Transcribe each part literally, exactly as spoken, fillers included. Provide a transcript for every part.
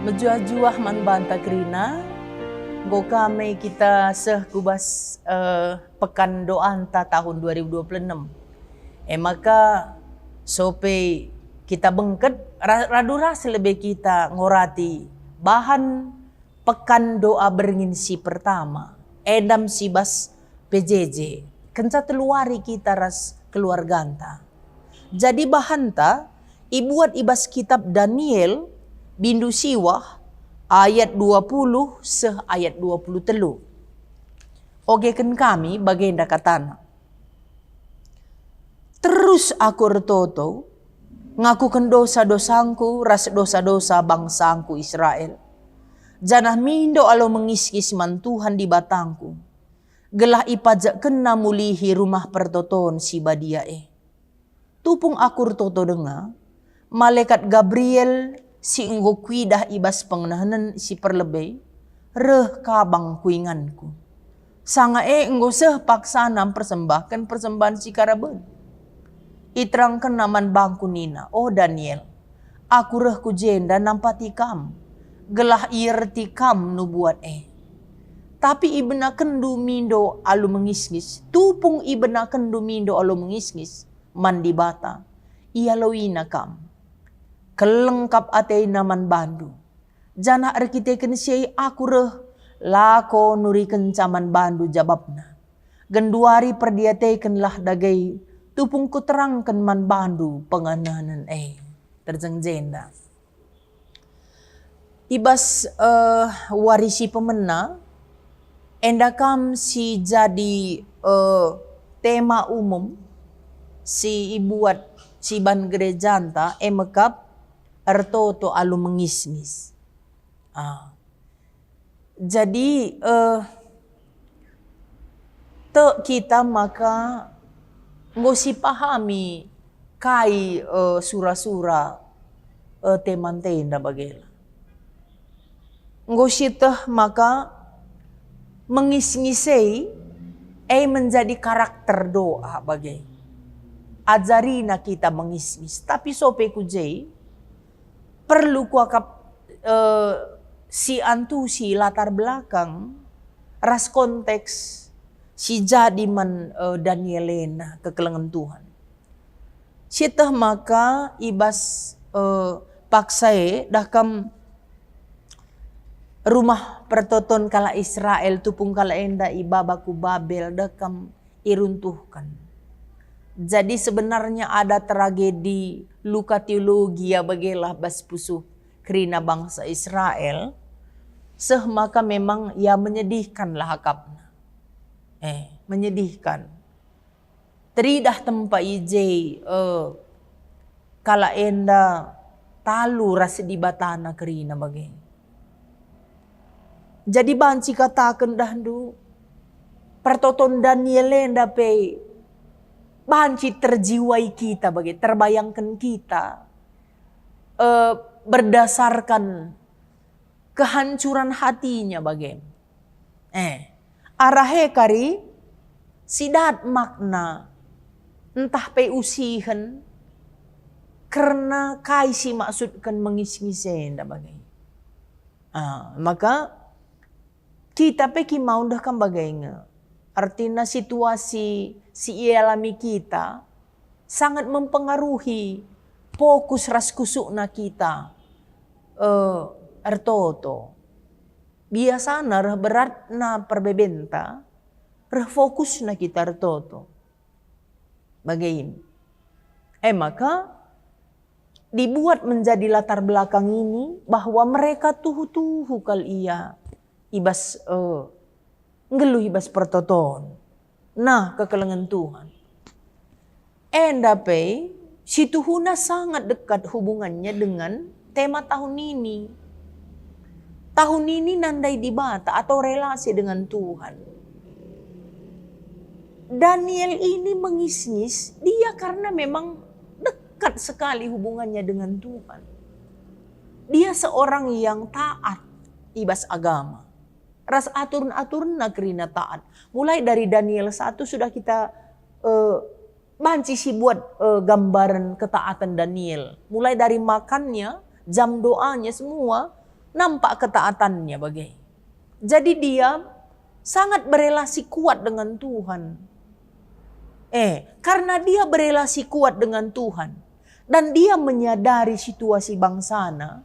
Mejuah-juah man banta kerina, enggo ka me kita seh ku bas, eh, pekan doanta tahun dua ribu dua puluh enam. E maka, sope kita bengket, ra-, radu ras lebe kita ngorati bahan pekan doa beringin si pertama, edam si bas P J J, kenca telu wari kita ras keluarganta. Jadi bahanta ibuat i bas kitab Daniel, bindu siwah, ayat dua puluh seh ayat dua puluh telu. Ogeken kami bagenda katana. Terus aku ertoto, ngakuken dosa-dosangku ras dosa-dosa bangsangku Israel, janah mindo alu mengisngis man Tuhan Dibatangku, gelah ipajekkenNa mulihi rumah pertoton si badia e. Tupung aku ertoto denga, malekat Gabriel si enggo kuidah i bas pengenehenen si perlebe, reh kabang ku inganku. Sanga e enggo seh paksana mpersembahken persembahen si karaben. Iterangkenna man bangku nina, "O Daniel, aku reh ku jenda nampati kam, gelah ierti kam nubuat e. Tapi ibenakenndu mindo alu mengisngis, tupung ibenakenndu mindo alu mengisngis man Dibata, ialoiNa kam. Keleng kap ateNa man bandu. Janah erkiteken si e aku reh, lako nurikenca man bandu jabapNa. Genduari perdiatekenlah dage tupung kuterangken man bandu pengenehenen e." Terjeng jenda. I bas, eh, wari si pemena, enda kam si jadi, eh, tema umum si ibuat siban gerejanta, e mekap ertoto alu mengisngis. Ah. Jadi, eh, tek kita maka enggo sipahami kai, eh, sura-sura, eh, temanta enda bagela. Enggo sieteh maka mengisngisei e menjadi karakter doa bage. Ajarina kita mengisngis, tapi sope ku je, perlu kuakap, eh, siantusi latar belakang ras konteks si jadi man, eh, Daniel enda kekelengen Tuhan. Sieteh maka i bas, eh, paksa e dah kam rumah pertoton kalak Israel, tupung kalak enda ibaba ku Babel, dah kam iruntuhken. Jadi sebenarnya ada tragedi luka teologia bagelah bas pusuh kerina bangsa Israel, seh maka memang ya menyedihkanlah akapna. Eh, menyedihkan. Teridah tempa i je, eh, kalak enda talu ras Dibatana kerina bage. Jadi banci kataken dahndu, pertoton Daniel enda pe banci terjiwai kita bage, terbayangken kita, eh, berdasarkan kehancuran hatinya bage. Eh, arah e kari si dat makna ntah pe usihen kerna kai si maksudken mengis-ngis enda bage. Ah, maka kita pe kimaun dah kam bage nge. Artina situasi si ialami kita sangat mempengaruhi fokus ras kusukna kita, eh, ertoto. Biasana reh beratna perbebenta, reh fokusna kita ertoto. Bage ini. E maka, dibuat menjadi latar belakang ini bahwa mereka tuhu-tuhu kal ia i bas, eh, nggeluh i bas pertoton. Nah, kekelengen Tuhan. Enda pe, situhuna sangat dekat hubungannya dengan tema tahun ini. Tahun ini nandai Dibata atau relasi dengan Tuhan. Daniel ini mengis-ngis, dia karena memang dekat sekali hubungannya dengan Tuhan. Dia seorang yang taat i bas agama. Ras aturen-aturenna kerina taat. Mulai dari Daniel satu sudah kita, eh, banci sibuat, eh, gambaran ketaatan Daniel. Mulai dari makannya, jam doanya, semua nampak ketaatannya bage. Jadi dia sangat berelasi kuat dengan Tuhan. Eh, karena dia berelasi kuat dengan Tuhan dan dia menyadari situasi bangsana,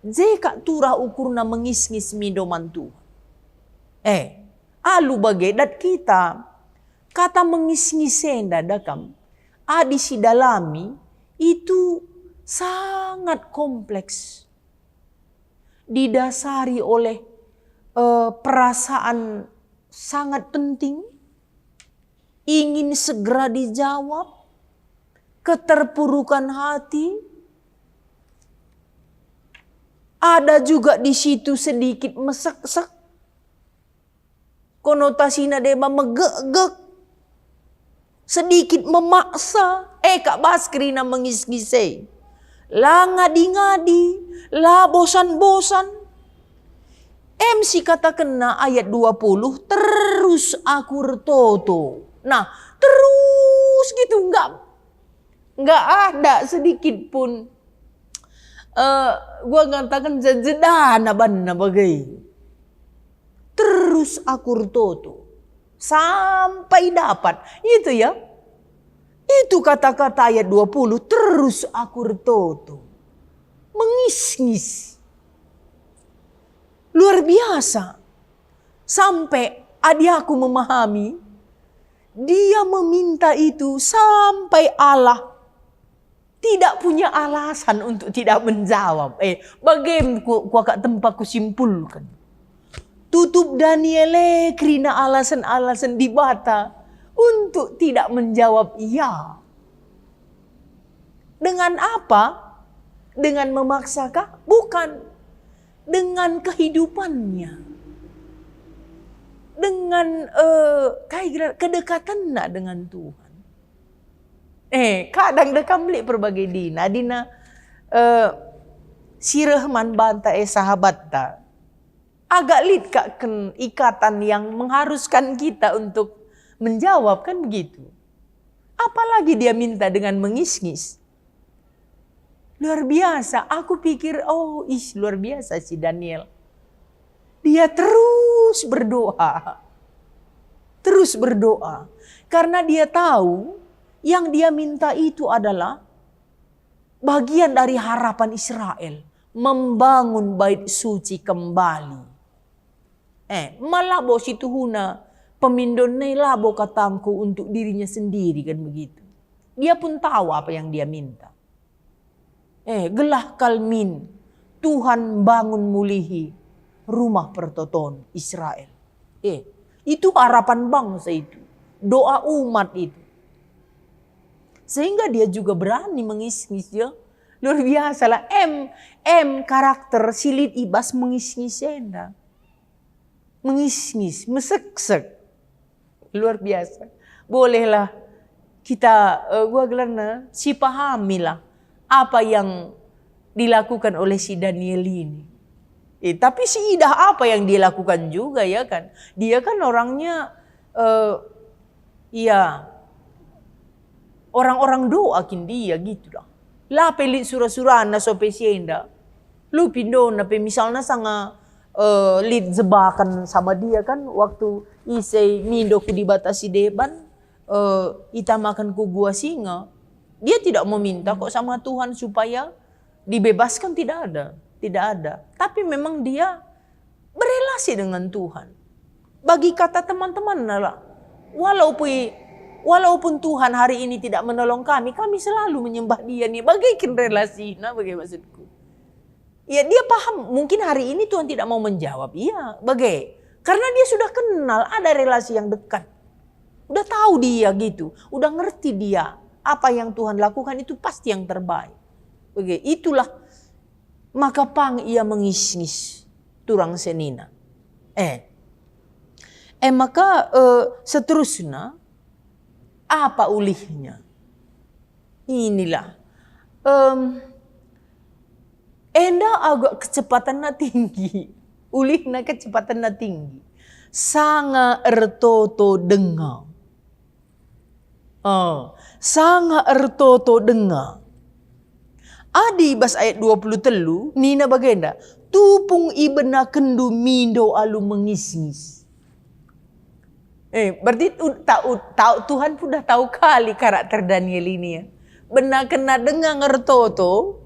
je kap turah ukurna mengisngis mindo man Tuhan. Eh, alu bage dat kita, kata mengisngis enda da kam, adi sidalami, itu sangat kompleks. Didasari oleh, eh, perasaan sangat penting, ingin segera dijawab, keterpurukan hati, ada juga di situ sedikit meseksek, konotasina deba megekgek, sedikit memaksa, eh, kap bas kerina mengisngis e. La ngadi-ngadi, la bosan-bosan. Em si katakenna ayat dua puluh, "Terus aku ertoto." Nah, terus gitu, enggak, enggak ada sedikit pun, eh, gua ngataken jejedana banna bage. "Terus aku ertoto sampai dapat." Itu ya. Itu kata-kata ayat dua puluh, "Terus aku ertoto." Mengisngis. Luar biasa. Sampai adi aku memahami, dia meminta itu sampai Allah tidak punya alasan untuk tidak menjawab. Eh, bage ku, kuakap tempa kusimpulkan. Tutup Daniel e kerina alasan-alasan Dibata untuk tidak menjawab ya. Dengan apa? Dengan memaksakah? Bukan. Dengan kehidupannya. Dengan, eh, kai gelar, kedekatanna dengan Tuhan. Eh, kadang da kam lit perbage dina, dina, eh, si reh man banta, eh, sahabatta. Agak lit kap ken ikatan yang mengharuskan kita untuk menjawab, kan begitu? Apalagi dia minta dengan mengisngis. Luar biasa, aku pikir, oh, ih, luar biasa si Daniel. Dia terus berdoa. Terus berdoa. Karena dia tahu yang dia minta itu adalah bagian dari harapan Israel, membangun bait suci kembali. Eh, ma labo situhuna pemindon e labo katangku untuk dirinya sendiri, kan begitu. Dia pun tahu apa yang dia minta. Eh, gelah kal min Tuhan bangun mulihi rumah pertoton Israel. Eh, itu harapan bangsa itu, doa umat itu. Sehingga dia juga berani mengisngis, ya. Luar biasa lah. Em, em karakter si lit i bas mengisngis enda. Mengisngis, meseksek. Luar biasa. Bolehlah kita, eh, gua gelarna, sipahamilah apa yang dilakukan oleh si Daniel ini. Eh, tapi si idah apa yang dia lakukan juga, ya kan? Dia kan orangnya, eh, iya, orang-orang doa kin dia gitu dah. La pe lit sura-surana sope si enda. Lu pindona pe misalna sanga, eh, lit jebakan sama dia kan, waktu ise mindo ku Dibata si deban, eh, itamaken ku gua singa. Dia tidak meminta kok sama Tuhan supaya dibebaskan, tidak ada, tidak ada. Tapi memang dia berelasi dengan Tuhan. Bagi kata teman-teman lah, walaupun, walaupun Tuhan hari ini tidak menolong kami, kami selalu menyembah Dia nih. Bage kin relasi, nah, bage maksudku. Ya, dia paham, mungkin hari ini Tuhan tidak mau menjawab, iya, bage. Karena dia sudah kenal, ada relasi yang dekat. Udah tahu dia gitu, udah ngerti dia. Apa yang Tuhan lakukan itu pasti yang terbaik. Bage, itulah maka pang ia mengisngis turang senina. Eh. Eh, maka, eh, seterusna, apa ulihna? Inilah, em, enda agak kecepatanna tinggi. Ulihna kecepatanna tinggi. Sanga ertoto denga. Oh, sanga ertoto denga. Adi bas ayat dua puluh telu, nina bagenda, Tupung ibenakenndu mindo alu mengisngis. Eh, berarti u-, ta-, u-, tau, Tuhan pun dah tahu kali karakter Daniel ini, ya. Benakenna denga ngertoto,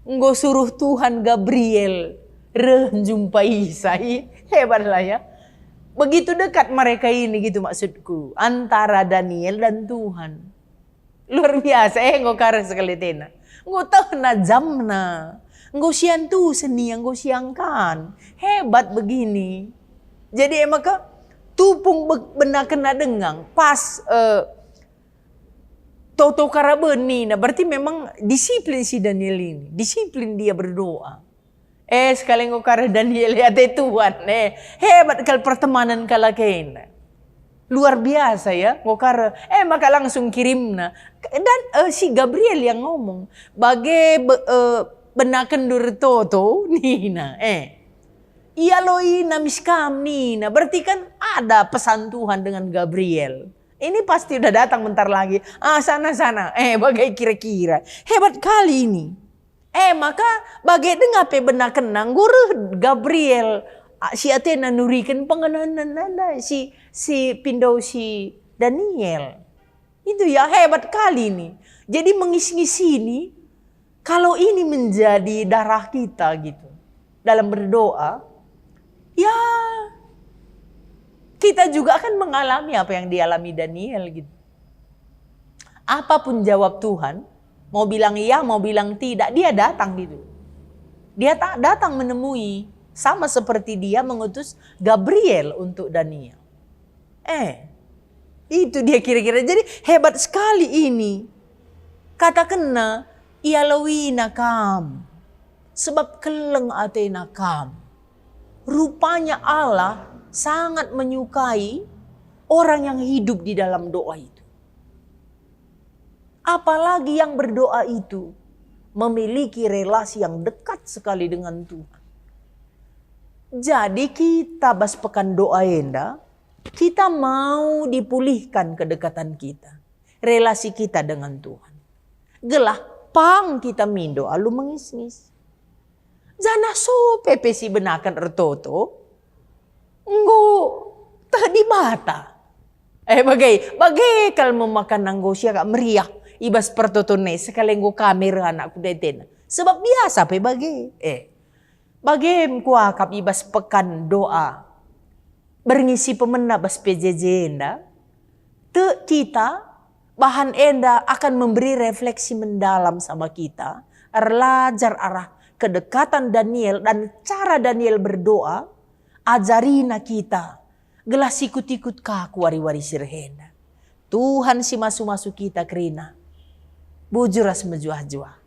enggo suruh Tuhan Gabriel reh njumpai isa. Ih, hebatlah, ya. Begitu dekat mereka ini, gitu maksudku, antara Daniel dan Tuhan. Luar biasa, eh, enggo ka reh sekali atena. Enggo tehna jamna. Enggo siantusen ia, enggo siangkan. Hebat begini. Jadi, e maka, tupung be-, benakenna denga, pas, eh, toto karaben nina, berarti memang disiplin si Daniel ini. Disiplin dia berdoa. Eh, sekali enggo ka reh Daniel i ate Tuhan, eh, hebat kal pertemanan kalak enda. Luar biasa, ya, enggo ka reh. Eh, maka langsung kirimna. Dan, eh, si Gabriel yang ngomong, "Bage be-, eh, benakenndu ertoto," nina, eh. "Ialoina mis kam," nina. Berarti kan ada pesan Tuhan dengan Gabriel. Ini pasti udah datang bentar lagi. "Ah, sana, sana." Eh, bage kira-kira. Hebat kali ini. E maka, bage denga pe benakenna, enggo reh Gabriel, a, si atena nuriken pengenehenndu si, si pindo si Daniel. Itu ya, hebat kali ini. Jadi, mengisngis ini, kalau ini menjadi darah kita gitu, dalam berdoa, ya, kita juga akan mengalami apa yang dialami Daniel gitu. Apapun jawab Tuhan, mau bilang iya, mau bilang tidak, dia datang gitu. Dia ta-, datang menemui, sama seperti dia mengutus Gabriel untuk Daniel. Eh, itu dia kira-kira. Jadi, hebat sekali ini. Katakenna, "Ialoina kam, sebab keleng atena kam." Rupanya Allah sangat menyukai orang yang hidup di dalam doa itu. Apalagi yang berdoa itu memiliki relasi yang dekat sekali dengan Tuhan. Jadi kita bas pekan doa enda, kita mau dipulihkan kedekatan kita, relasi kita dengan Tuhan. Gelah pang kita mindo alu mengisngis. Janah sope pe si benaken ertoto, enggo teh Dibata. Eh, bage, bage kal memakan anggo siakap meriah i bas pertoton e, sekali enggo kami reh anak kuda atena. Sebab biasa pe bage. Eh, bage kuakap i bas pekan doa. Berngi si pemena bas P J J enda, tek kita, bahan enda akan memberi refleksi mendalam sama kita, erlajar arah kedekatan Daniel dan cara Daniel berdoa, ajarina kita, gelah sikut-ikut ka ku wari-wari si reh enda. Tuhan si masu-masu kita kerina, bujur ras mejuah-juah.